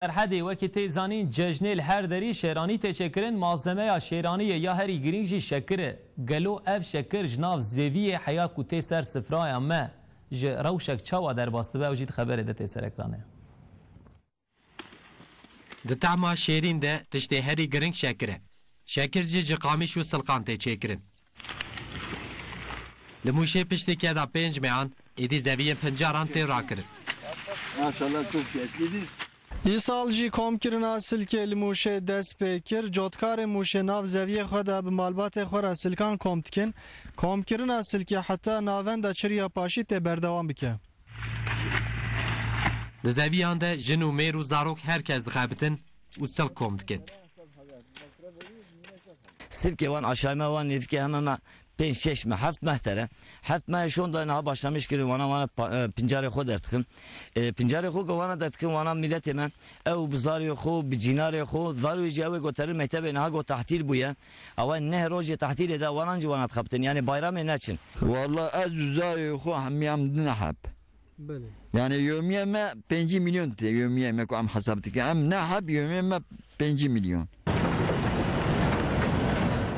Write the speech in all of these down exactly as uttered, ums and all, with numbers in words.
Serhedê, wekî tê zanîn, cejnê li her derî şêranî tê çêkirin, malzemeya şêraniyê ya herî girîng jî şekir e. Gelo ev şekir ji nav zeviyê heya ku tê ser sifraya me ji rewşek çawa derbas dibe, ew jî di xeberê de tê ser ekranê. Di tehma şêrîn de tiştê herî giring şekir e. Şekir jî ji qamîş û silqan tê çêkirin. Li Mûşê piştî keda pênc mehan, êdî zeviyên pincaran tê rakirin. Maşallah, çok şekildir. Îsal jî komkirina silkê li Mûşê dest pê kir. Cotkarê Mûşê nav zeviyê xwe de bi malbatê xwe re silkan kom dikin. Komkirina silkê heta navenda Çiriya Paşî tê berdewam bike. Di zeviyan de jin û mêr û zarok her kes dixebitin û silk kom dikin. Silkê wan aşağı me wan nêzîkî heme me pênc şeş me, heft meh tere. Heft meh şonda niha başlamiş kirin wana wana pa-, e, pincarê xwe derdixin. E, pincarê xwe ku wana derdixin wana miletê me ew bi zarê xwe, bi cînarê xwe, zarê jî ew ê goterin mektebê niha got tahtîl bûye. Ew neh rojê tahtîlê de wanan jî wana dixebitin. Yani bayramê neçin. Walla ez û zarê xwe hemî em di neheb. Belê. Yani yomiyê me pêncî milyon tê, yomiyê me ku em hesab dikin. Em neheb yomiyê me pêncî milyon.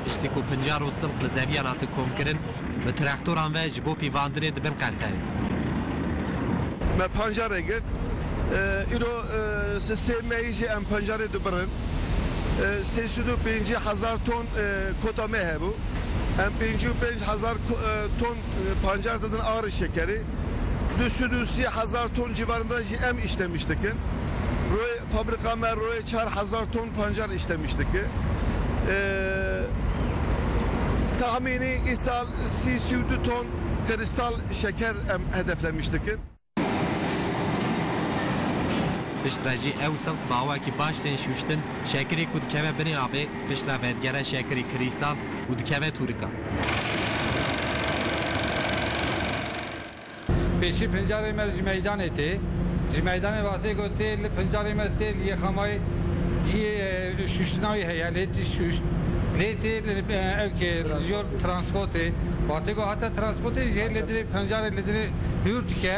Piştî ku pincar û silk li zeviyan hatin komkirin, bi traktoran ve ji bo pîvandinê dibin qenterê. Me pancarê girt. E, îro, e, sisê me yî jî em pancarê dibirin. E, sê sed û pêncî hezar ton, e, kota me hebû. Em pêncî û pênc hezar ko-, e, ton, e, pancar didin arê şekerê. Du sed û sî hezar ton civarında jî em işlemiş dikin. Royê fabrika me royê çar hezar ton pancar işlemiş dike. E, tahmînî îsal sî, sî û du ton kristal şeker em hedeflemiş dikin. Piştre jî ew silk bi awakî baş tên şûştin, şekirê ku dikeve binê avê, piştre vedigere şekirê krîstal û dikeve tûrika. Pêşî pincarê me ji meydanê tê. Ji meydanê vatê ku tê li pincarê me tê li yê xemayê ciyê, e, şûştina wî heye, lê tê şûşt. Lê tê li, e, ev ke ji yor transportê. Vatê ku heta transportê jî hê li dirê pincarê li dirê hûr dike.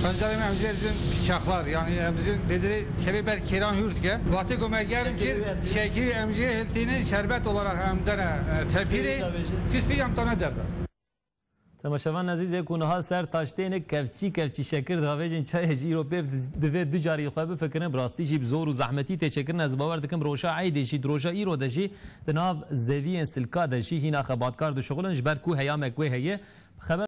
Pincarê me em jê dijin pîçaxlar, yani em dijin li dirê kevê ber kêran hûr dike. Vatê ku me germ kir, şekirî em jê hiltînin şerbet olarak em dene, e, tepîrê, küspî em tane derve. Temaşevan ezîz, ê ku niha ser taştênik kevçî kevçî şekir davêjin çayê jî îro pê divê du carî xwe bifikirin, bi rastî jî bi zor û zehmetî tê çêkirin. Ez bawer dikim roja eydê jî, di roja îro de jî di nav zeviyên silka de jî hîna xebatkar dişuxulin, ji ber ku heyamek wê heye.